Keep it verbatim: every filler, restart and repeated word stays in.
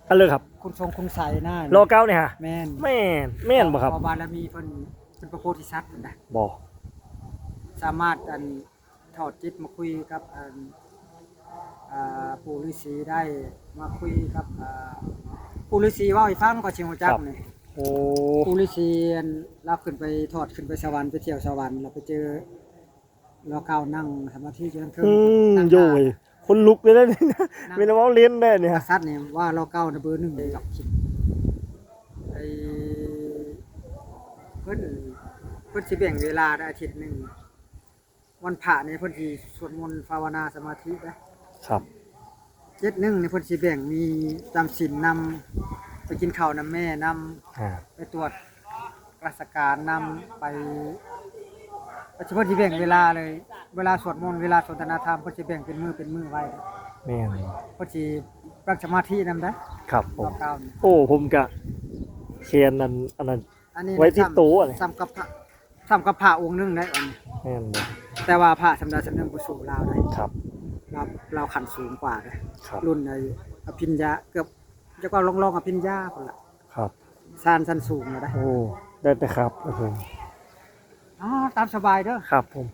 อันเลยครับ คุณทรงคุณไสนะ รอเก้าเนี่ยฮะ แม่น แม่นแม่นบ่ครับ เพาะบารมีเพิ่นเป็นพระโพธิสัตว์นะ บ่ สามารถอันถอดจิตมาคุยกับอันอ่าปู่ฤาษีได้มาคุยกับอ่าปู่ฤาษีเว้าให้ฟังก็สิฮู้จักนี่ โอ้ ปู่ฤาษีอันลาวขึ้นไปถอดขึ้นไปสวรรค์ไปเที่ยวสวรรค์แล้วไปเจอรอเก้านั่งสมาธิอยู่นั่นเทิง อืม นั่ง โยยคนลุกเลยนะเนี่ย นั่ง ไม่ได้เว้าเล่นได้เนี่ย กษัตริย์นี่ว่ารอเก้านะเบอร์หนึ่งเลยดอกคิดไอ้เพิ่นเพิ่นสิแบ่งเวลาได้อาทิตย์หนึ่งวันพระนี่เพิ่นสิสวดมนต์ภาวนาสมาธิได้ ครับ เจ็ดหนึ่งนี่เพิ่นสิแบ่งมีจำศีลนำไปกินข้าวนำแม่นำ อ่า ไปตรวจราชการนำไปเพิ่นสิแบ่งเวลาเลย เวลาสวดมนต์เวลาสนทนาธรรมเพิ่นสิแบ่งเป็นมื้อเป็นมื้อไว้ แม่น เพิ่นสิตั้งสมาธินำได้ ครับผม รอเก้านี่ โอ้ผมกะเขียนอันอันนั้น อันนี้ ไว้ที่โต๊ะเลย ซ้ำกับพระซ้ำกับพระองค์หนึ่งได้อันนี้ แม่นบ่ แต่ว่าพระสำนักสำนึกผู้สูงลาวได้ ครับ ลาวลาวขั้นสูงกว่าได้ ครับ รุ่นในอภิญญาเกือบจะก็ลองลองอภิญญาคนละ ครับ ชั้นชั้นสูงนะได้ โอ้ได้แต่ครับโอ้โห อ๋อตามสบายเด้อ ครับผม